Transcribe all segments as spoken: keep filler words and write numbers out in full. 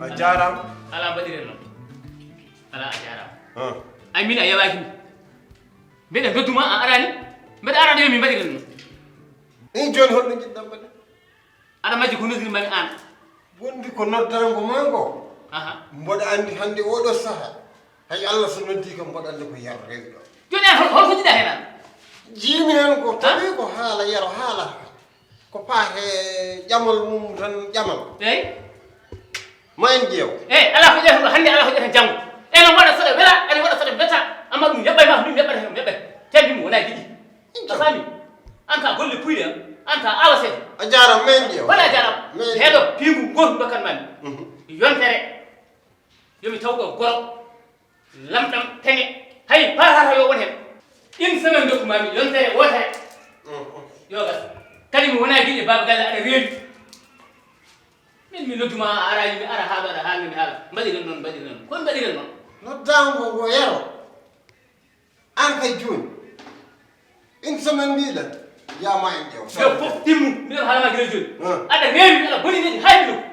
A jaaraama. Alaa mbaɗiren noon. Alaa, a jaaraama. Ah. Ay, min a yewaaki mi. Mbeɗa noddu ma, a araani. Mbeɗa ara ɗo yo min mbaɗiren noon. In jooni holno njiɗɗaa mbaɗen? Aɗa majji ko noddirmami aan. Wondi ko noddaango maa ngo. Aha. Mboɗo anndi hannde ooɗo sahaa. Hay Allah so noddii kam, mboɗo anndi ko Yero rewi ɗo. Jooni aan hol, hol ko njiɗɗaa heen aan? Jiimi heen ko tawi ko haala Yero, haala ko faati e ƴamal mum tan ƴamal. Eey. Ma en ƴeew. Eey, alaa ko ƴeewten ɗo hannde, alaa ko ƴeewten janngo. Ene waɗa saɗa wela, ene waɗa saɗa weta, amma ɗum yaɓɓay ma, min mi yaɓɓata heen, mi yaɓɓay. Te mbimi wonaa giɗi. A faami? Aan ka golle puyɗe, aan ka awa seeɗa. A jaaraama, ma en ƴeew. Wala jaaraama. Ma en ƴeew. Heɗo piigu gootu ndokkan ma mi. Mhm. Yontere. Yo mi taw ɗo goro. Lamɗam, teŋe, hay paatata yo won heen. Une semaine ndokku ma mi yontere wootere. Mhm. Yo gas. Kadi mi wonaa giɗe baaba galle aɗa reewi. Min mi noddu ma a araani, mi ara haa ɗo aɗa haalna mi haala. Mbaɗiren noon, mbaɗiren noon. Ko mbaɗiren noon? Noddaango ngo Yero. Aan kay jooni. Une semaine mbiɗa, yaa ma en ƴeew. Yo fof timmu, mbiɗon haalama gila jooni. Ah. Aɗa reewi, aɗa boni nani, hay mbiɗo.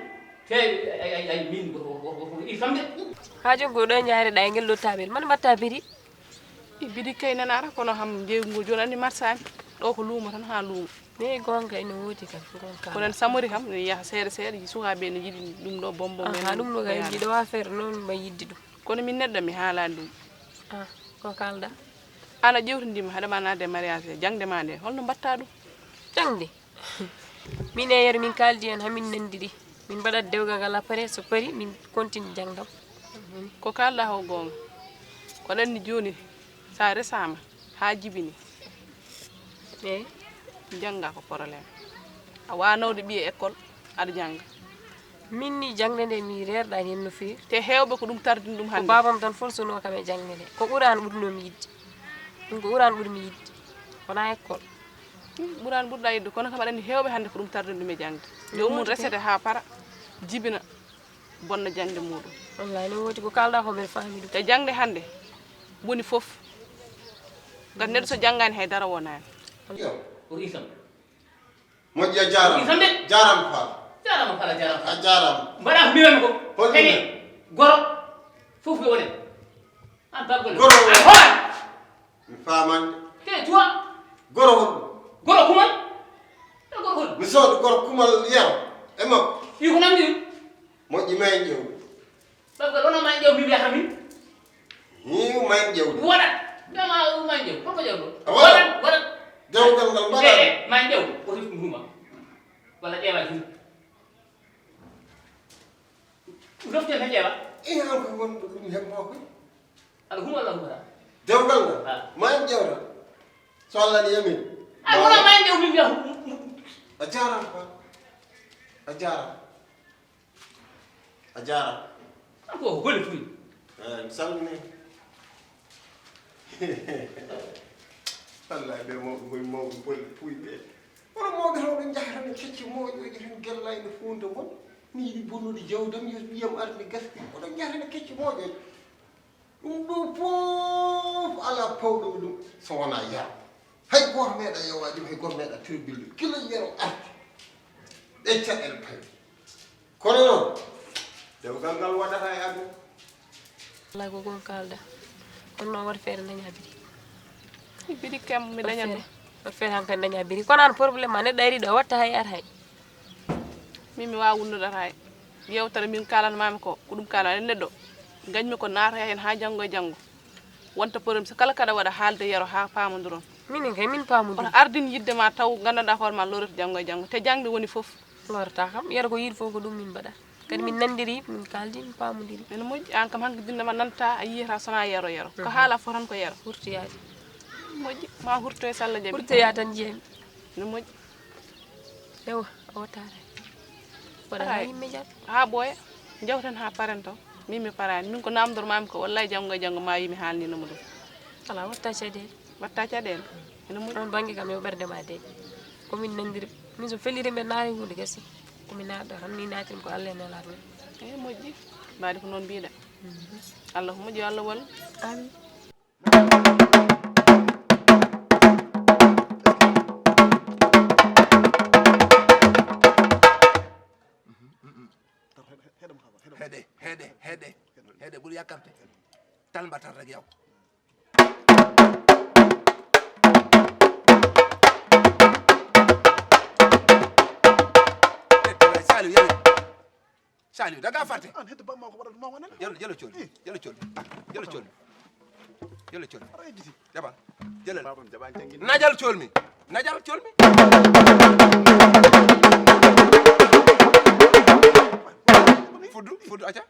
Te, ay, ay, ay, min, ko, ko, ko, ko, il fam de. Haa jooni ko ɗo njaare ɗa e ngel ɗo taabel. Man mbatta biri? I biri kay nanaata, kono kam njeeygu ngu jooni anndi marsaani. Ɗo ko luumo tan haa luumo. Ne goonga ina woodi kam, goonga. Kono en samori kam, ne yaha seeɗa seeɗa, sukaaɓe ne yiɗi ɗum ɗo bonbon. Aha, men ɗum ɗo kay, koyaani. Yiɗo affaire noon, ma yiɗde ɗum. Kono min neɗɗo, mi haalaani ɗum. Ah, ko kaalɗa? Aan a ƴeewtindii ma, haɗa ma naatde e mariage he, jaŋde ma nde, holno mbaɗta ɗum? Jaŋde? Min e Yero, min kaaldi heen, haa min nanndiri. Min mbaɗat dewgal ngal, après, so parii, min continue jaŋde am. Ko kaalɗa ko goonga. Ko aɗa anndi jooni, so a resaama, haa jibini. Eey. Jannga ko problème. A waawaa nawde ɓiye école, aɗa jannga. Min ni jaŋde nde mi reerɗaani heen no feewi. Te heewɓe ko ɗum tardini ɗum hannde. Ko baabam tan fof suno kam e jaŋde nde. Ko Quraan ɓurnoo mi yiɗde. Ɗum ko Quraan ɓurmi yiɗde. Wonaa école. Hmm, Quraan ɓurɗaa yiɗde, kono kam aɗa anndi heewɓe hannde ko ɗum tardini ɗum e jaŋde. Joomum resete haa para, jibina, bonna jaŋde muuɗum. Wallaahi, no woodi ko kaalɗaa ko mbeɗa faami ɗum. Te jaŋde hannde woni fof. Ngati neɗɗo so janngaani hay dara wonaani. Yo, ko risam. Moƴƴi, a jaaraama. Ko risam de. Jaaraama Faal. Jaaraama Faal, a jaaraama Faal. A jaaraama. Mbaɗa ko mbiyanmi ko. Hol ɗum? Tene, goro, fof ko wonen. An Babgol. Goro. An hoore. Mi faamaani. Te tuwa. Goro hol? Goro Kumal. Te goro hol? Mi sooda goro Kumal Yero e makko. Fii ko nanndi ɗum? Moƴƴi, ma en ƴeew. Babgal, wona ma en ƴeew, min mbiyata min. Hii, ma en ƴeew. Waɗat. Mbiyama ma en ƴeew. Holko ƴeewɗo? A waɗat. Waɗat, waɗat. Dewgal ngal mbaɗa. Eh, eh, ma en ƴeew. O rifti nguma. Walla ƴeewa jum. Roften he ƴeewa. Eh, an ko wonɗo ɗum heɓma koy. Aɗa huma walla humata? Dewgal ngal? Ah. Ma en ƴeewta. So Allah ni yamin. Ah, wona ma en ƴeew, min mbiya hum, hum, hum. A jaaraama, Ba. A jaaraama. A jaaraama. Kanko ko golle puy. Eh, mi salmini. Wallahi, ɓe mawɓe ngoni mawɓe golle puy ɓe. Kono mawɓe rewɓe njahata no kecce moƴƴooje tan, gella ene fuunda mon. Mi yiɗi bonnude jawdam, yo ɓiyam arde gasɗi. Oɗon njahata no kecce moƴƴooje. Ɗum ɗo fof alaa pawɗo ɗum so wonaa Yero. Hay gooto meeɗa yowaade ɗum, hay gooto meeɗa tribulde. Gila Yero arti, ɗe caɗeele pawi. Kono noon, dewgal ngal waɗata e aduna. Alaa ko goonga kaalɗa. Kono noon, waɗ feere dañaa biri. Biri kam mi dañat ɗum. Mbaɗa feere hankadi daña biri. Kono aan problème ma neɗɗo ari ɗo watta hay ar hay. Min mi waawa wonnude ar hay. Yewtere min kaalanmaami ko, ko ɗum kaalan neɗɗo. Gañmi ko naata heen haa janngo e janngo. Wonta problème so kala kaɗa waɗa haalde yero haa paamondiron. Minen kay min paamondiron. Kono ardin yiɗde ma taw nganndanɗaa hoore ma lorata janngo e janngo. Te jaŋde woni fof. Lorata kam, yero ko yiɗi fof ko ɗum min mbaɗa. Kadi min nanndiri, min kaaldi, min paamondiri. Ene moƴƴi, aan kam hankadi jinnama nanta a yiyata sona yero yero. Ko haala fof tan ko yero. Hurtoyaade. Moƴƴi, ma hurto e Salla jaɓi. Hurtoya tan jeemi. Ene moƴƴi. Ewa, a wattaare. Waɗa haa yimɓe jam. Haa ɓooya, njawten haa paren taw. Min mi paraani. Min ko naamndor maami ko, wallay janngo e janngo ma yimi haalnino mo ɗum. Alaa, watta caɗeele. Watta caɗeele. Ene moƴƴi. On bannge kam yo ɓernde ma deƴƴ. Ko min nanndiri, min so feliri mbeɗa naati huunde gasi. Ko mi naatɗo tan, ni naatirmi ko Allah e Nelaaɗo mum. Eyi, moƴƴi. Mbaadi ko noon mbiɗa. Allah ko moƴƴi, yo Allah wallu. Amin. Heɗe, heɗe, heɗe, heɗe, ɓuri yakkarte. Tan mbaɗ tan rek yaw. Saliou, daga farte. An hedde bamma ko waɗata ma wanen. Jalo, jalo colmi. Jalo colmi. Jalo colmi. Jalo colmi. Ara ejjiti. Jaba. Jalo. Babam jaba jangin. Na jalo colmi. Na jalo colmi. Fuddu, fuddu aca.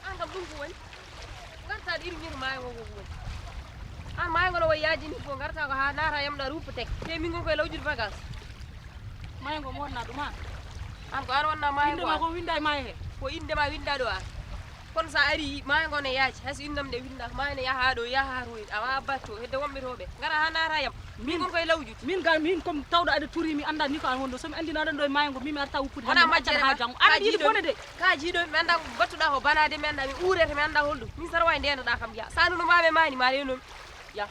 An kam ɗum ko woni? Ngarta ɗo iri ñiru maayo ngo ko woni? An maayo ngo no wayi yaajini fof, ngarta ko haa naata yamɗa ruupa tek. Te min ngon koye lawƴude bagage. Maayo ngo mo wonna ɗum an? An ko an wonna maayo ngo? Innde ma ko winnda e maayo he? Ko innde ma winnda ɗo an. Kono so a ari maayo ngo ne yaaji, hay so inndam nde winnda, maayo ne yaha ɗo, yaha to, a wawa batto, hedde wonɓe to ɓe. Ngara haa naata yam. Min ngon koye lawƴude. Min ga, min comme tawɗo aɗa turi, mi annda ni ko an wonɗo. So mi anndino aɗa ɗo e maayo ngo, min mi arta wuppude hannde, mi accata haa janngo. Aɗa yiɗi bonde de. Ka jiiɗo, mi annda ko battuɗa ko banaade, mi annda mi uurete, mi annda holɗum. Min sara wawi ndeenaɗa kam ya. Sa nuno maɓe mani, ma reenumi. Ya.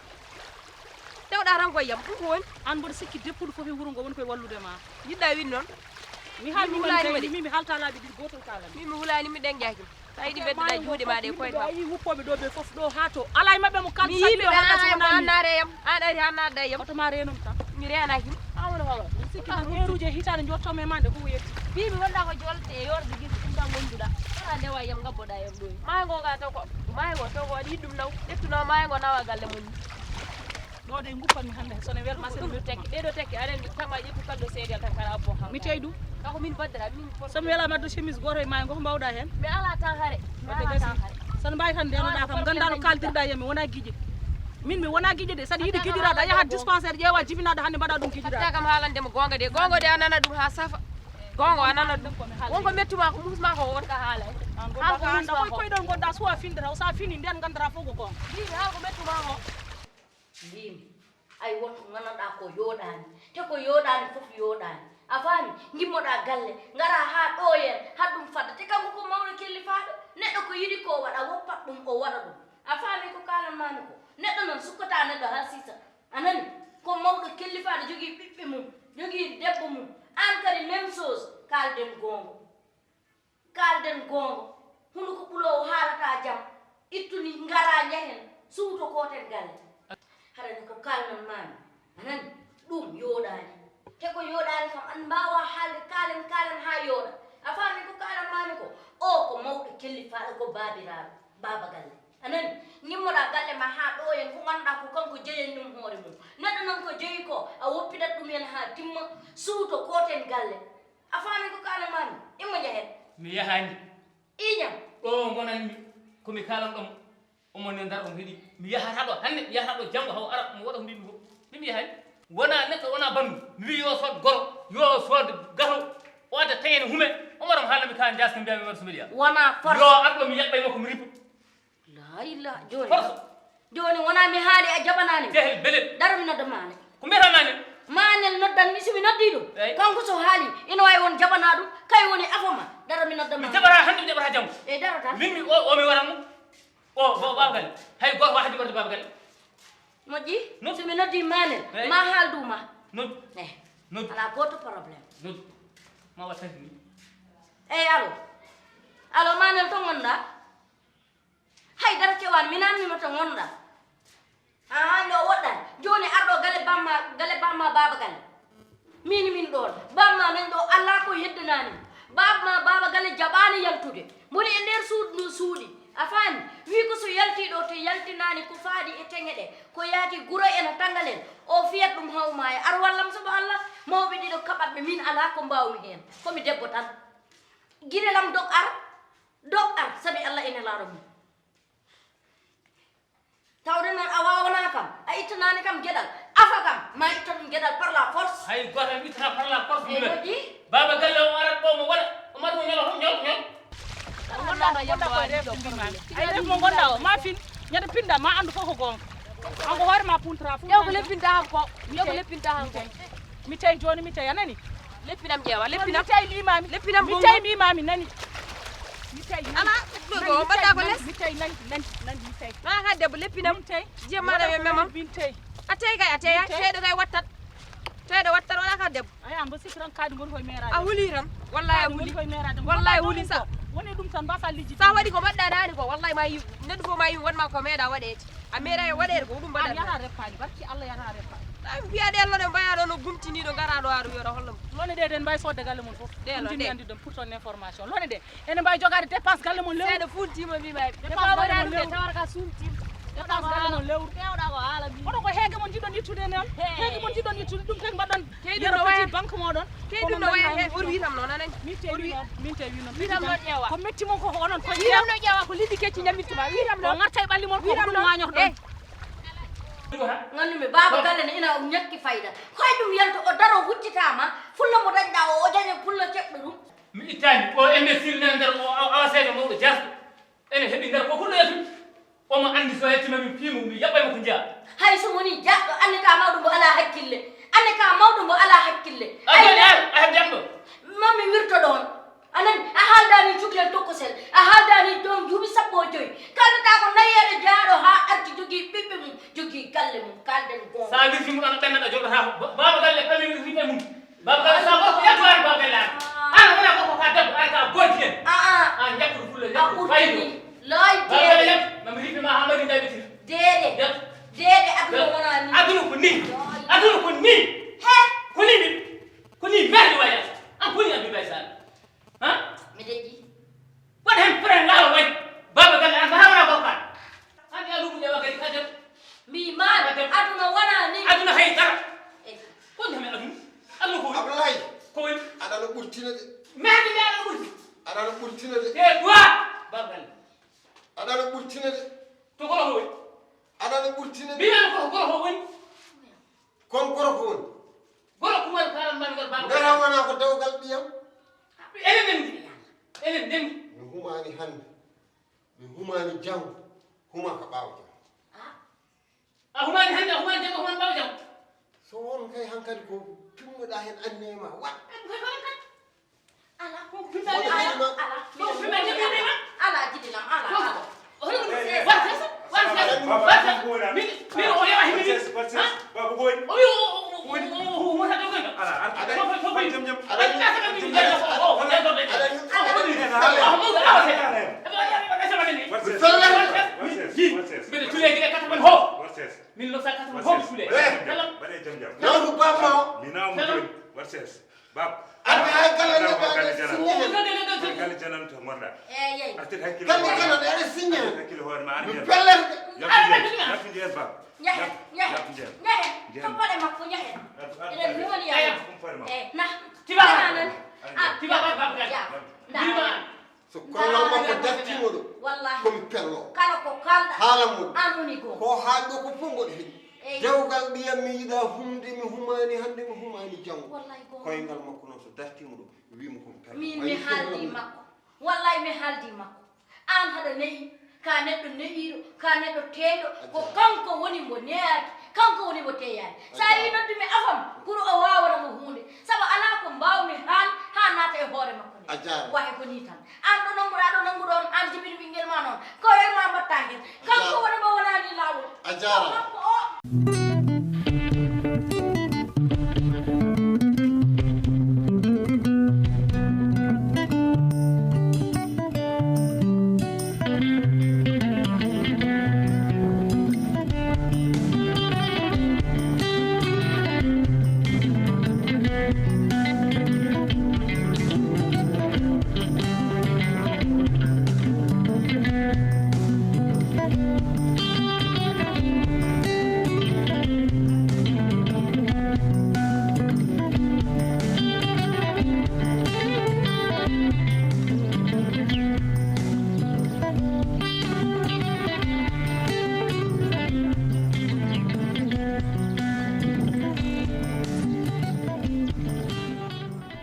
Tewɗa tan koye yam, ɗum ko woni? An mboɗo sikki deppuɗo fof e wuro ngo woni koye wallude ma. Yiɗɗa wiide noon? Mi haalni ma de, mi, mi halta laabi ɗiɗi, gootol kaalami. Min mi hulaani mi ɗen jaaki. Sa yiɗi beddoɗa juuɗe ma ɗe koye kam. A yii wuppooɓe ɗo ɓe fof ɗo haa to. Alaa e maɓɓe mo kalɗo. Mi yiɗi ɓe, an ari haa naatda e yam. An ari haa naatda e yam. Hoto ma reenum tan. Mi reenaaki ma. A woni hoolo. Mi sikki tan heeruuji e hitaande njottomi e ma nde ko yetti. Mbiimi wonɗa ko jolte e yorde gilɗi ɗum tan wonduɗa. Wala ndewa e yam ngabboɗa e yam ɗo. Maayo ngo ga taw ko, maayo ngo taw ko waɗi yiɗɗum naw. Ƴettuno maayo ngo nawa galle mum. Ɗo de nguppanmi hannde, so ne welma, so ne welma. Ɗum tekke, ɗee ɗo tekke, aɗa anndi tama ƴettu kaddo seedel tan kala abbo haw. Mi tey ɗum. Kako min baddira, min. So mi welama addu chemise gooto e maayo ngo, ko mbawɗa heen? Mi ala tan hare. Mi ala tan hare. So ne mbawi tan ndenoɗa kam, ganda no kaldirɗa e yam, mi wona giƴe. Min mi wona giƴe de, saɗa yiɗi giƴiraɗo, a yahat dispensaire ƴeewa jibinaɗo hannde mbaɗa ɗum giƴiraɗo. Hatta kam haalande mo goonga de, goonga de a nana ɗum ha safa. Goonga a nana ɗum. Wonko mettuma ko musma ko wonka haala. An goɗɗa ko anda koye koye ɗon goɗɗa suwa findira, o sa fini nden gandata fof ko goonga. Mbiimi haa ko mettuma ko. Mbiimi, ay, won ko nganndanɗaa ko yooɗaani, te ko yooɗaani fof yooɗaani. A faami? Ngimmoɗaa galle, ngaraa haa ɗooyee, haa ɗum fadda. Te kanko ko mawɗo kellifaaɗo, neɗɗo ko yiɗi ko waɗa, woppat ɗum, o waɗa ɗum. A faami ko kaalan maami ko? Neɗɗo noon sukkataa neɗɗo haa sisa. A nani? Ko mawɗo kellifaaɗo, jogii ɓiɓɓe mum, jogii debbo mum. Aan kadi, même chose, kaalden goonga. Kaalden goonga, hunuko ɓuloowo haalataa jam, ittu ni ngaraa njahen, suuto kooten galle. Hara ni ko kaalnan maami, a nani? Ɗum yooɗaani. Te ko yooɗaani kam, an mbaawaa haalde, kaalen, kaalen haa yooɗa. A faami ko kaalan maami ko? O ko mawɗo kellifaaɗo, ko baabiraaɗo, baaba galle. A nani? Ngimmoɗaa galle ma haa ɗo en ko ngannduɗaa ko kanko jeyan ɗum hoore mum. Neɗɗo noon ko jeyi ko, a woppitat ɗum heen haa timma, suuto, kooten galle. A faami ko kaalan maa mi? Immo njahen. Mi yahaani. Iijam. Ɗo ngonanmi, ko mi kaalan ɗon, omo ne ndar, omo heɗi. Mi yahata ɗo hannde, mi yahata ɗo janngo, haw ara, omo waɗa ko mbiimi ko. Min mi yahaani. Wonaa neɗɗo, wonaa banndum. Mi wiyi yo sood goro, yo sood gato, o adda tayene hume, omo waɗa mo haalna mi ka njaas ko mbiyaa mi waɗa so mbiɗa yaha. Wonaa force. Yo ar ɗo mi yaɓɓay makko mi rippa. La ilaha, jooni. Force. Jooni wonaa mi haali a jaɓanaani. Dehel belel. Daro mi nodda Maane. Ko mbiyata Maane? Maane noddan mi, so mi noddi ɗum. Eey. Kanko so haali, ina waawi won jaɓanaa ɗum, kay woni afo ma. Daro mi nodda Maane. Mi jaɓata hannde, mi jaɓata janngo. Eey, daro tan. Min mi o, o mi waran mo. O, o Baaba Galle. Hay gooto waawaa jiborde Baaba Galle. Moƴƴi? Noddu. So mi noddi Maane, eey, ma haal ɗum ma. Noddu. Eey. Noddu. Alaa gooto problème. Noddu. Ma waɗ tan ni. Eey, allo. Allo, Maane, to ngonɗaa? Hay dara kewaani, mi naamniima to ngonɗaa. Aa, nde o woɗɗaani. Jooni ar ɗo galle bamma, galle bamma Baaba Galle. Min, min ɗoon. Bamma men ɗo, alaa ko yeddanaani mo. Bamma Baaba Galle jaɓaani yaltude. Mboni e nder suudu ndu suuɗi. A faami? Wii ko so yaltii ɗo, to yaltinaani ko faadi e teŋe ɗe, ko yaati guro en, tangal en, o fiyat ɗum haw maaya. Ar wallam sabu Allah, mawɓe ɗiɗo kaɓat ɓe, min alaa ko mbaawmi heen. Ko mi debbo tan. Gire lam dog ar, dog ar, sabi Allah e Nelaaɗo mum. Tawde noon a waawanaa kam, a ittanaani kam geɗal, afa kam, ma ittan ɗum geɗal par la force. Hay gooto mi ittata par la force. Eey, moƴƴi. Baaba Galle o arat ɗo mo waɗa, o mari mo ñolo, ñol, ñol. Ay, ref mo ngonɗaa o, ma fin, ñande pinɗa, ma anndu fof ko goonga. An ko hoore ma puntra, ƴeew ko leppinta han ko, ƴeew ko leppinta han ko. Mi tawi jooni, mi tawi, a nani? Leppinam ƴeewa, leppinam. Mi tawi mi imami. Leppinam mi tawi mi imami, nani? Mi tawi, nani? Ala, ɗo ko mbaɗɗa ko les? Mi tawi, nani, nani, nani, mi tawi. Ma ka debbo, leppinam. Min tawi. Jiya ma ɗa ɓe mema. Min tawi. A tawi kay, a tawi, a tawi ɗo kay wattat. Tawi ɗo wattat, wala ka debbo. Aya, mbo sikki tan kaadi ngoni koye meeraade. A huli tan. Wallahi a huli. Wallahi huli sa. Woni ɗum tan mbasa lijji. Sa waɗi ko mbaɗɗa naani ko, wallahi ma yiw. Neɗɗo fof ma yiw, wonma ko meeɗa waɗeede. A meeɗa e waɗeede ko ɗum mbaɗata. An yata reppaani, barki Allah yata reppaani. Ay, mbiya ɗe lone mbaya ɗo no gumtiniiɗo ngara ɗo aɗa wiya ɗo hollum. Lone ɗe den mbawi sodde galle mon fof. Ɗe lone ɗe. Andi ɗon pour ton information. Lone ɗe. Ene mbawi jogaade dépense galle mon lewru. Seeɗa funtimo mbima e. Dépense galle mon lewru. Tawar ka sumtim. Dépense galle mon lewru. Kewɗa ko haala mi. Oɗo ko heege mon jiɗɗon ittude noon. Heege mon jiɗɗon ittude ɗum tek mbaɗɗon. Key ɗum no waya banque moɗon. Key ɗum no waya he, o wi tam noon anen. Min tawi noon, min tawi noon. Wi tam no ƴeewa. Ko metti mon ko onon ko wi tam no ƴeewa ko liɗɗi kecci ñammittuma. Wi tam no. Ko ngarta e ɓalli mon ko ɗum wañoto ɗon. Nganndu-mi baaba galle ne ina ñakki fayda. Koye ɗum yalto o daro huccitaama fulla mo dañɗa o, o jaña fulla ceɓɗo ɗum. Mi ittani o imbécile nan nder o awa seeɗa mawɗo jasɗo. Ene heɓi nder ko kulloyatu. Omo anndi so yettima mi piimo mi yaɓɓay mo ko njeya. Hay so woni jaɗɗo anne ka mawɗo mbo alaa hakkille. Anne ka mawɗo mbo alaa hakkille. A joni ar a heɓ jamɗo. Mami wirto ɗoon. A nani a haaldani cuklel tokkosel a haaldani ɗoon duuɓi sappo e joyi. Kaldata ko nayeere jaaɗo haa arti jogii ɓiɓɓe mum jogii galle mum kalden goonga. Sa wirti mum ana ɓennaɗa joɗata baaba galle ɓe wirti ɓe mum. Baba Gala sa gorko yetto ari Baba Gala an. An wona gorko ka debbo ari ka goji en. Aa. An yakkudu fulla yakkudu faydo. Lay Baba Gala dede. Yetto mami rifi ma ha mari ndabitir. Dede. Yetto. Dede aduna wona ni. Aduna ko ni. Aduna ko ni. He. Ko ni ni. Ko ni merdi waya. An ko ni an bi bay sal. Ha? Mi deƴƴi. Waɗ heen pren laalo waɗi. Baaba galle an ko hawra ko ka. An ya lugu de wakati ka deb. Mi ma aduna wona ni. Aduna hay dara. Ko ni hame aduna. Aduna ko. Ablaye. Ko woni. Adana ɓurtina de. Mehdi mi adana ɓurti. Adana ɓurtina de. Te toi. Baaba galle. Adana ɓurtina de. To ko woni. Adana ɓurtina de. Mi an ko ko woni. Kon goro ko woni. Goro ko woni kalan man ngal baaba. Ngara wona ko dewgal ɓiyam. Enen ndendi. Enen ndendi. Mi humani hande. Mi humani jango. Huma ka ɓawo jango. A humani hande a humani jango humani ɓawo jango. So won kay hankadi ko timmuɗa hen annema waɗ. Ala ko ala ala ko ala jidilam ala ala. Mille neuf cent quatre-vingt-onze. Mille neuf cent quatre-vingt-onze. Warses, bab. Arde hay galle ne ɓe aɗa signe hen. Galle janan to gonɗa. Artir hakkille. Galle janan aɗa signe hen. Artir hakkille hoore ma, arde. Mi pellete. Yaltu ndiyam, yaltu ndiyam, bab. Njahen, njahen, njahen. Ko paɗe makko, njahen. Eɗen nuwani yaade. Ko paɗe makko. Eh, na. Tiba. Tiba. Tiba. So kollal makko dartiima ɗo, wallahi, ko mi pello. Kala ko kalɗa, haala mum, an woni goonga. Ko haalɗo ko fof mboɗo heɗi. Eyi. Dewgal ɓiyam mi yiɗa humde, mi humaani hannde, mi humaani janngo. Wallahi goonga. Koyngal makko noon so dartiima ɗo, wiimo ko mi pello. Min mi haaldi makko. Wallahi mi haaldi makko. An haɗa ne'i, ka neɗɗo ne'iiɗo, ka neɗɗo teeyɗo, ko kanko woni mo ne'aaki, kanko woni mo teeyaani. Sa yii noddu mi afam, pour o waawana mo huunde. Sabu alaa ko mbaawmi haal haa naata e hoore makko nde. A jaaraama. Wahe ko nii tan. An ɗo nannguɗaa, ɗo nannguɗo on, an jibini ɓinngel ma noon. Ko el ma mbatta heen. Kanko woni mo wonaani laawol. A jaaraama. Ko kanko o.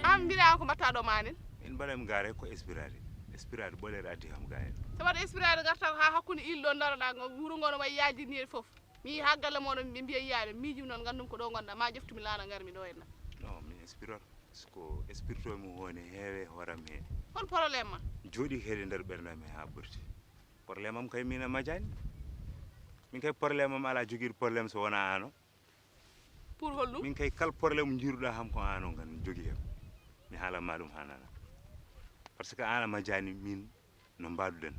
An mbiɗa ko mbaɗta ɗo manin? Min mbaɗami gaare ko espirade. Espirade ɓoleɗo addi kam gaare. Sabu espirade garta ha hakkunde il ɗo daroɗa ngo, wuro ngo no wayi yaaji ni e fof. Mi yehi ha galle moɗon, ɓe mbiya yiyaɓe, miijimi noon, ngandumi ko ɗo gonɗa, ma ƴeftumi laana ngarmi ɗo henna. Non, min espiror, ko espirto mi woni heewe hooram he. Hol problème ma? Jooɗi kadi nder ɓernde am he ha ɓurti. Problème am kay min a majani. Min kay problème am ala jogiiɗo problème so wona ano. Pour holɗum? Min kay kal problème jiiruɗa ham ko ano ngan jogi hem. Mi haala ma ɗum ha nana. Parce que ana majani min no mbaɗuɗen.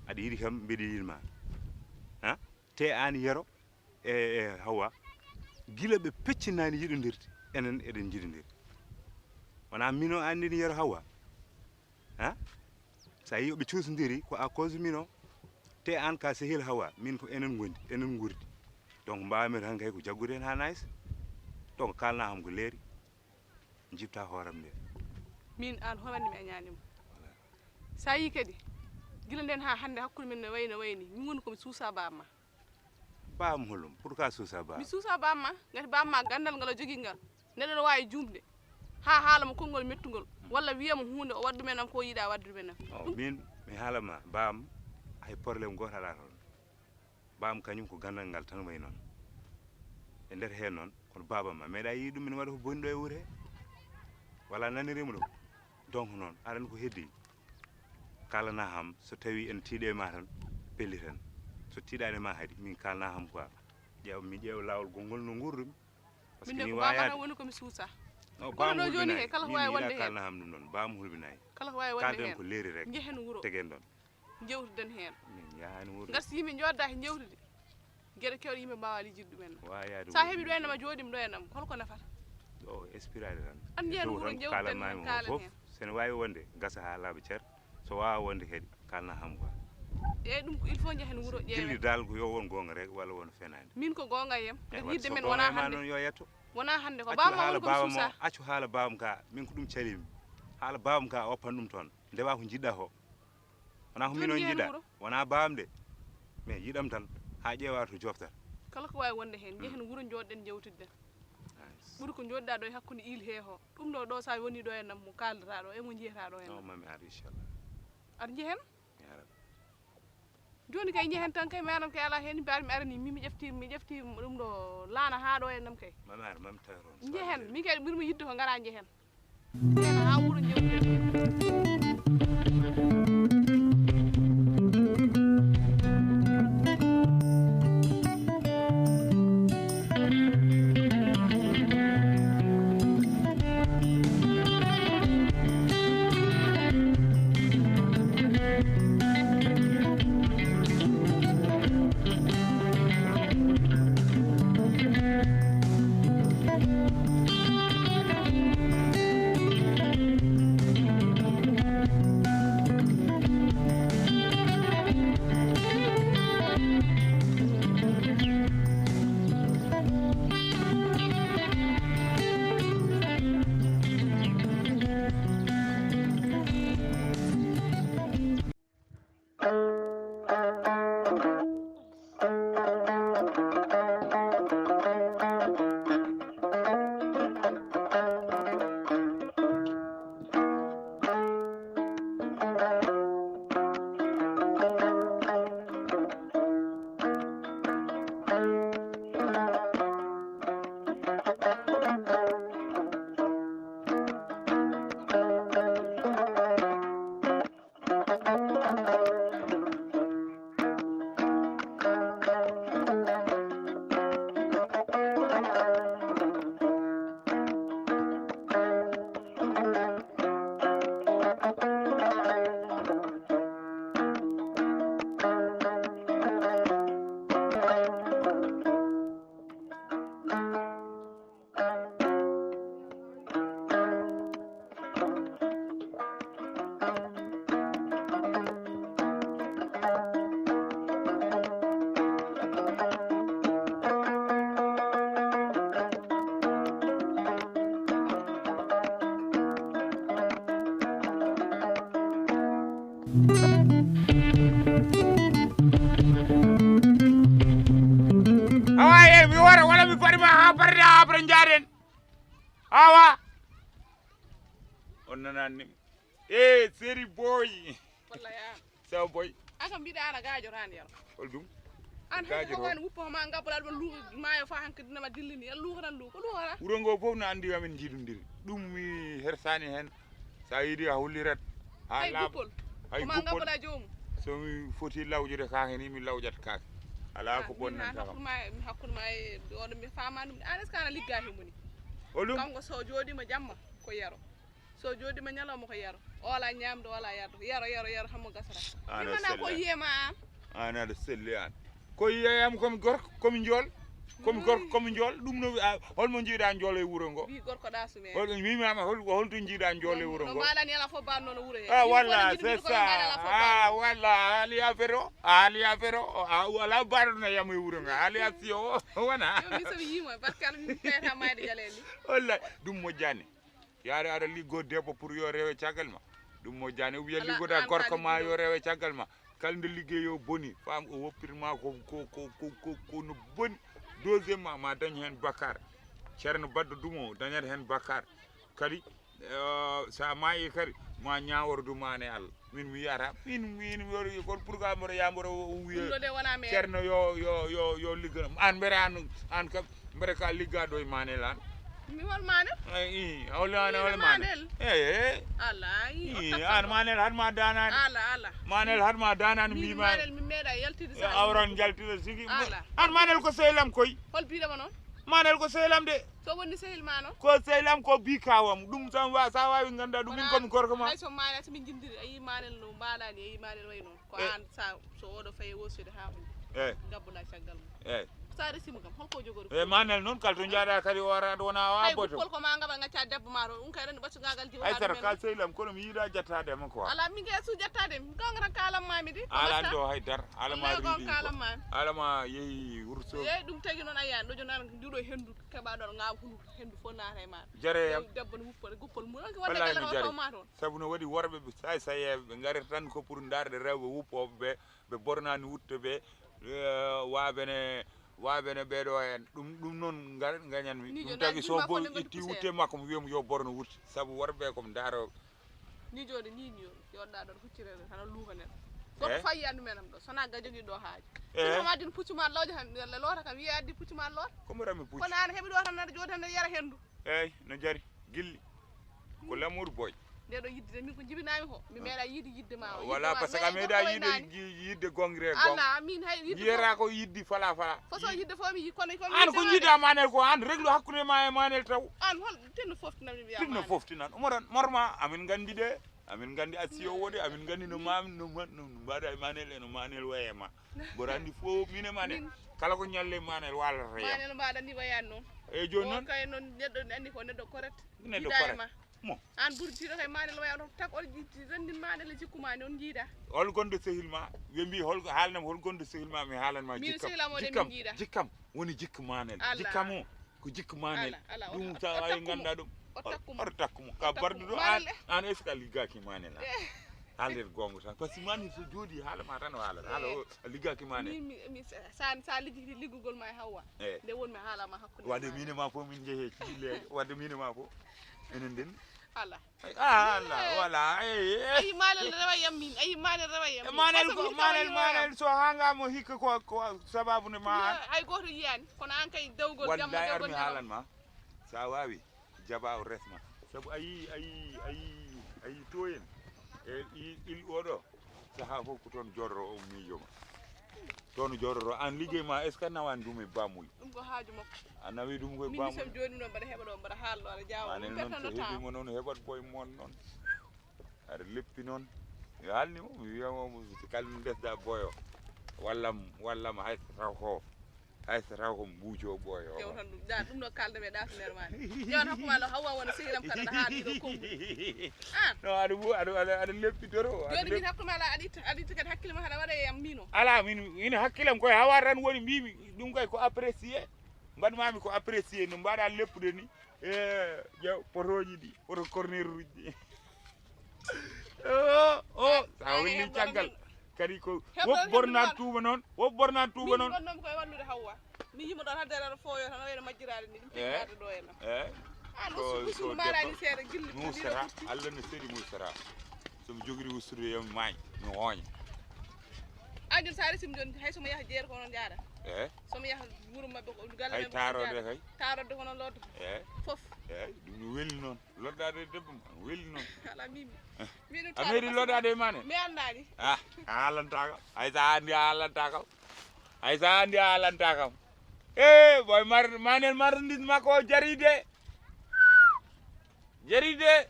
Aɗa yiɗi kam, mbeɗa yiɗi ma. Ha? Te an Yero e, e Hawa, gila ɓe peccinaani yiɗondirde, enen eɗen njiɗondiri. Wona mino anndini Yero Hawa? Ha? So a yii ɓe cuusondiri, ko à cause mino. Te an ka sehil Hawa, min ko enen ngondi, enen ngurdi. Donc, mbawmi tan kay ko jaggude hen ha nice. Donc, kalna ham ko leeri. Jibta hooram nde. Min an holanni mi a ñaanima. Sa yi kadi, gila nden ha hannde hakkunde men no wayno wayni, min woni komi suusa bamma. Bam holum? Pourquoi suusa bam? Mi suusa bamma, ngati bamma gandal ngal o jogii ngal. Neɗɗo no wawi jumde. Ha haala mo konngol mettugol. Walla wiya mo hunde o waddu men am ko yiɗa waddu men am. Oh, min, mi haala ma, bam, hay problème goto ala toon. Bam kañum ko gandal ngal tan wayi noon. E nder heen noon, kono baaba ma meeɗa yiide ɗum ene waɗa ko boni ɗo e wuro he? Wala nanirima ɗum? Donc noon, aɗa anndi ko heddi. Kalana ham, so tawi ene tiiɗe ma tan, pelliten. So tiiɗaani ma hadi, min kalana ham quoi. Ƴeew, mi ƴeewa laawol gongol no nguurɗumi. Parce que min de mi ko baba wayaade. Tan woni ko mi suusa. No, kono bam ɗo jooni hulɓinaani. He, kala ko min wawi mi wonde yiɗa heen. Kalana ham ɗum noon. Bam hulɓinaani. Kala ko wawi wonde heen. Kalden ko leeri rek. Njehen wuro. Tegen ɗon. Njewtiden heen. Min yahaani wuro. Ngarsi yimɓe njodda he njewtude. Geɗe kewɗe yimɓe mbawa lijirde ɗumen. Wawa yaade. Sa wuro heɓi ɗo min en ma jooɗim ɗo en am, holko nafata? Ɗo espirade tan. An njehen wuro njewtiden heen, kaalen heen. Sene wawi wonde gasa ha laaɓa cer. So wawa wonde kadi, kalna ham quoi. Eyyi, ɗum ko il faut njehen wuro ƴeewen. Jilli dal ko yo won gonga rek walla won fenade. Min ko gonga yem. Ngati yidde men wona hande. Noon yo yetto. Wona hande ko bamma woni ko mi suusa. Accu haala bamma ka, min ko ɗum calimi. Haala bamma ka oppan ɗum toon. Ndewa ko jiɗɗa ko. Wona ko min on jiɗa. Wona bamma de. Mais yiɗam tan. Ha ƴeewa to joftata. Kala ko wawi wonde heen, njehen wuro jooɗɗen jewtidden. Ɓuri ko jooɗiɗa ɗo e hakkunde il he ho. Ɗum ɗo, ɗo sa woni ɗo e nam mo kaldata ɗo, e mo jiyata ɗo e nam. Non, mami ar, inchallah. Ar njehen? Mi arat. Joni kay njehen tan kay, mi aran kay ala heen, mbaɗ mi arani, mi, mi ƴefti, mi ƴefti ɗum ɗo laana ha ɗo e nam kay. Mami ar, mami tawi toon. Njehen, min kay ɓurmi yidde ko ngara njehen. Njehen ha wuro jewtuɗen. Awa, e mi wara wala mi faɗi ma ha parda ha para jaden. Awa. On nanani. E seri boy. Walla ya. Saw boy. Aka mbiɗa ana gaajo tan yaro. Hol ɗum? An hay ko wani wuppo ma ngabbalal ɓe luuka maayo fa hankadi nama dillini. Yalla luuka tan luuka. Luuka tan. Wuro ngo fof no andi amin jiidundiri. Ɗum mi hersani hen. Sa yiɗi a hullirat. Ha laaɓa. Guppol. Hay guppol. Ko ma ngabbalaa joomum. So mi foti lawjude kaake ni mi lawjat kaake. Ala ko bonnanta kam. Hakkunde ma e oɗo mi faama ɗum. An est-ce que ana ligga he moni? Hol ɗum? Kanko so jooɗima jamma ko yaro. So jooɗima ñalawma ko yaro. Ola ñamdo ola yardo. Yaro yaro yaro hammo gasara. Ana ko yema an. Ana da selli an. Ko yeyam komi gorko komi njool. Komi gorko komi njool ɗum no wiya holmo jiiɗa njool e wuro ngo. Wi gorko da sume. Hol mi mama hol hol to jiiɗa njool e wuro ngo. Mala ni ala fo ban non wuro he. Ah walla c'est ça. Ah walla ali affaire o ali affaire o ah wala barno yam e wuro ngo ali asiyo wana. Yo mi so yima parce que mi feta mayde jaleli. Walla ɗum mo jani. Yaade aɗa liggo debbo pour yo rewe caggal ma. Ɗum mo jani wiya liggoda gorko ma yo rewe caggal ma. Kala nde liggey yo boni fam o woppirma ko ko ko ko ko ko no boni. Deuxième ma ma dañ hen bakkar. Ceerno baddo dumo dañat hen bakkar. Kadi eh, sa maayi kadi ma ñawor dumane Allah. Min mi yiyata min min mi waɗi kon pour que mboɗo yamboɗo wiye ceerno yo yo yo yo ligga an mbere an an kam mbere ka liggaɗo e manel an. Mi hol manel? Ay i hol an hol manel? Manel. Eye. Ala i an manel hatma danani. Ala ala. Manel hatma danani mbima manel mi meeɗa yaltide sa awran jaltide sigi. Ala. An manel ko sehlam koy. Hol biɗama noon? Manel ko sehlam de. So wonni sehil ma noon? Ko sehlam ko bi kawam ɗum tan wa sa wawi ganda ɗum min komi gorko ma. Hay so manel so min jindiri a yi manel no mbaɗani a yi manel way noon ko an sa so oɗo fayi wosude ha hundi. Eyi. Gabbuɗa caggal mum. Eyi. Sa resima kam holko jogori? E manel noon kala to jaaɗa kadi o ara aɗa wona o abboto. Guppol ko ma ngaba gacca debbo ma to ɗum kay rani ɓaccugagal jiwa. Ay sara ka sehlam kono mi yiɗa jettade ma quoi. Ala min ke su jettade mi gonga tan kalam mami de. Ala ɗo hay dar ala ma riɗi kalam mami. Ala ma yehi wurso. Eyi ɗum tagi noon a yiyan ɗo jonan nduɗo hendu keɓaɗo nga hulu hendu fof naata e ma. Jareyam. Debbo no wuppore guppol mum on ko wonde gala ko ma toon. Sabu no waɗi worɓe ɓe say sayeɓe ɓe garir tan ko pour darde rewɓe wuppoɓe ɓe ɓe bornani wutte ɓe. Wabene wabene ɓeɗo en ɗum ɗum noon gañanmi ɗum tagi so boy itti wutte makko mi wiyamo yo borno wutte sabu worɓe ɓe komi daroɓe. Ni joni ni ni yo ɗa ɗon huccirere hana luuka nen. Goto fayi andu men am ɗo sona ga jogi ɗo haaji. Ɗum ma din puccu ma lawje han lota kam wiya addi puccu ma lota. Ko mo rami puccu. Kono an heɓi ɗo tan aɗa jooɗi tan aɗa yara hendu. Eyyi no jari gilli. Ko l'amour boy. Nde ɗo yidde min ko jibinami ko mi meeɗa yiide yidde ma. Wala parce que a meeɗa yiide yidde gongre gonga. Ala min hay yidde. Yiyata ko yidde fala fala. Façon yidde fof mi yi kono kono. An ko jiiɗa manel ko an reglu hakkunde ma e manel taw. An hol tinno foftinami wiya tinno foftinan umoran morma amin gandi de. Amin gandi asiyo wode amin gandi no mami no mbaɗa e manel e no manel waye ma. Mboɗo anndi fof min e manel kala ko ñalle manel walata yam. Manel mbaɗa ni wayani noon. Eyyi joni noon kay noon neɗɗo anndi ko neɗɗo correct. Neɗɗo correct. Mo an ɓuri jiiɗo kay manel waya on tak on renndin manel e jikku ma ni on jiiɗa. Hol gonɗo sehil ma ɓe mbi hol haalanam hol gonɗo sehil ma mi haalanma jikkam jikkam woni jikka manel jikkam o. Ko jikku manel ɗum sa wawi ganda ɗum. Oto takku mo ka barduɗo an an est ce que a liggaki manel an haalder gonga tan par ce que manel so jooɗi haala ma tan o haalata haala o a liggaki manel. Sa liggiti liggugol ma e hawwa nde wonmi haalama hakkude wadde mine ma fof min jeehe ciilleje wadde mine ma fof enen ndenni. Ala. Ah, Allah wala. Ayi malel rewa yam min ayi malel rewa yam min. Manel ko manel manel so hanga mo hikka ko ko sababu ne ma. Ay goto yiyani kono an kay dewgol jamma dewgol. Wallahi armi halan ma. Sa wawi jaba o resma sabu ayi ayi ayi ayi toyen e il oɗo. Saha fof ko toon joɗoro o miijoma. Toon joɗoro an liggey ma est ce que a nawani ɗum e bammuy? Ɗum ko haaju makko. A nawi ɗum koye bammuy? Min joni ɗo mbaɗa heɓa ɗo mbaɗa haala ɗo aɗa jawa ɗum noon so heɓima noon heɓat boye mon noon. Aɗa leppi noon. Mi haalni mo mi wiyamo kala ndesda boyo. Wallam wallam hay taw ko. Hay so taw ko mbuujo ɓooyo. Ƴew tan ɗum da ɗum ɗo kalda ɓe ɗa so nder mani ƴewan hakku ma lo hawwa wona sehilam kala ɗa haali ɗo kongu. An no aɗa bu aɗa aɗa aɗa leppi doro. Joni min hakku ma la aɗa itta aɗa itta kadi hakkille ma haɗa waɗa e yam mino. Ala min min hakkilam koye hawa tan woni mbimi ɗum kay ko apprécié. Mbaɗmami ko apprécié no mbaɗa leppude ni. E ƴew potoji ɗi poto corneruji ɗi. O o. Sa welli caggal kadi ko wop bornat tuuba noon, wop bornat tuuba noon. Min gonnomi koye wallude Hawwa. Mi yimo ɗon haddere aɗa fooyo tan, wayno majjiraade ni, ɗum tiggaade ɗo en. Eh. An usudu maarani seeɗa gilli. Mi ustata, Allah no seedi mi ustata. Somi jogiri ustude yo mi maañ, mi hooña. An joni sa resi mi joni, hay somo yaha jeere ko noon jaara. Eh. Somo yaha wuro maɓɓe ko galle. Hay taarode kay. Taarode ko noon loddo. Eh. Fof. Eh, ɗum no weli noon. Loddaade debbo ma weli noon. Ala mimi. A meeɗi loddaade e mane? Mi anndaani. Ah, a haalanta kam. Hay so a anndi a haalanta kam. Hay so a anndi a haalanta kam. E boy mar manel marchandise makko o jari de. Jari de.